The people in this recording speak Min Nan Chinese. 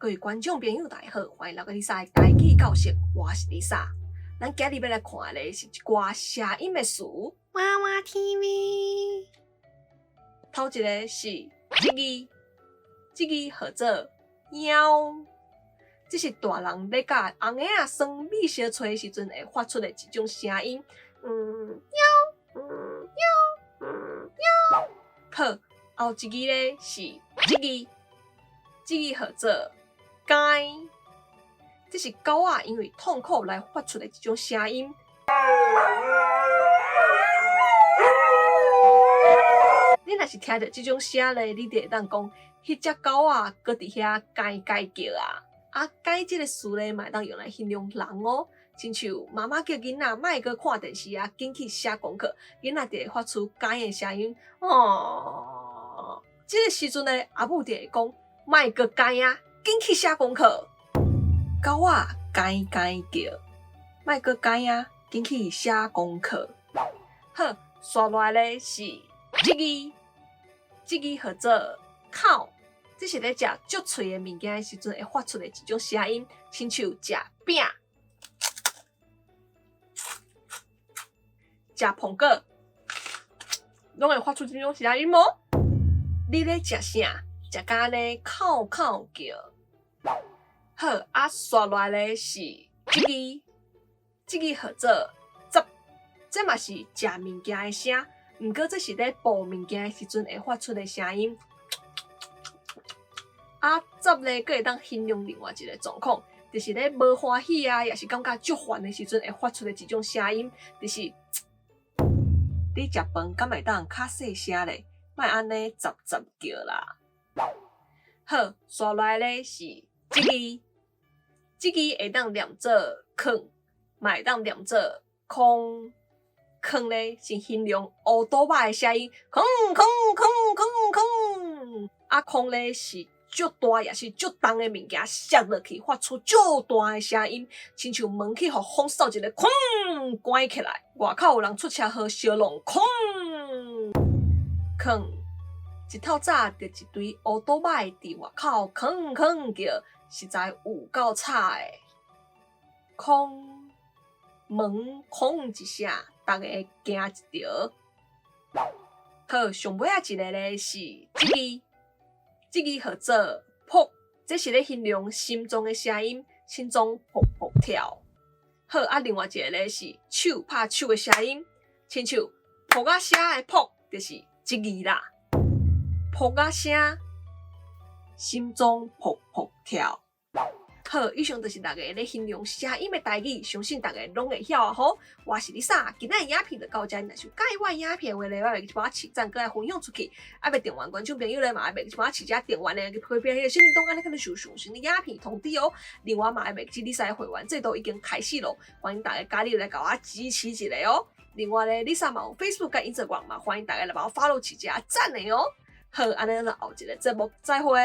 各位觀眾朋友，大家好，歡迎來到麗莎的台語教室，我是麗莎。咱今日欲來看的是一寡聲音的詞。娃娃 TV。頭一个是這字，這字號做喵，這是大人咧教尪仔仔耍秘相揣的時陣會發出的一種聲音。喵，喵，喵。好，後一字咧是這字，這字號做該，這是狗仔因為痛苦來發出的一種聲音。你若是聽著這種聲咧，你就會當講，彼隻狗仔閣佇遐該該叫啊！啊，該這个詞咧，嘛會當用來形容人哦。親像媽媽叫囡仔莫閣看電視啊，緊去寫功課，囡仔就會發出該的聲音。哦，這个時陣咧，阿母就會講，莫閣該啊，緊去寫功課。狗仔該該叫，莫閣該啊，緊去寫功課。好，紲落來咧是這字，這字號做哭，這是咧食足脆的物件的時陣會發出的一種聲音，親像食餅、食蘋果，攏會發出這種聲音無？你咧食啥？食甲按呢哭哭叫。好，啊，紲落來咧是這字，這字號做雜，這嘛是食物件的聲，毋過這是咧哺物件的時陣會發出的聲音。啊，雜咧，閣會當形容另外一個狀況，就是咧無歡喜啊，抑是感覺足煩的時陣會發出的一種聲音，就是你食飯敢會當較細聲咧，莫按呢雜雜叫啦。好，紲落來咧是這字，這字會當念做囥，嘛會當念做空。囥咧是形容烏桌仔的聲音，空空空空空。啊，空咧是足大抑是足重的物件摔落去，發出足大的聲音，親像門去予風掃一个空關起來。外口有人出車禍燒弄空囥。一透早著一堆烏桌仔佇外口吭吭叫，實在有夠吵的。空門空一聲，逐家驚一趒。好，上尾仔一个咧是這字，這字號做噗，這是咧形容心臟的聲音，心臟噗噗跳。好，啊，另外一个咧是手拍手的聲音，親像噗仔聲的噗，就是這字啦。噗仔聲，心臟噗噗跳。好，以上就是六個咧形容聲音的台語，相信逐家攏會曉啊吼。我是麗莎，今仔日影片就到這，若是有佮意我的影片的話咧，莫袂記幫我揤讚，閣來分享出去。啊，欲訂閱觀眾朋友咧，嘛袂記幫我揤一下訂閱咧，開邊彼个小鈴鐺，按呢才會收到上新的影片通知哦。另外嘛，袂記麗莎的會員制度已經開始咯，歡迎大家加入來共我支持一下哦。另外咧，麗莎嘛有 Facebook 佮 Instagram 嘛，歡迎大家來幫我 follow 揤一下讚的哦。好，按呢咱後一个節目再會。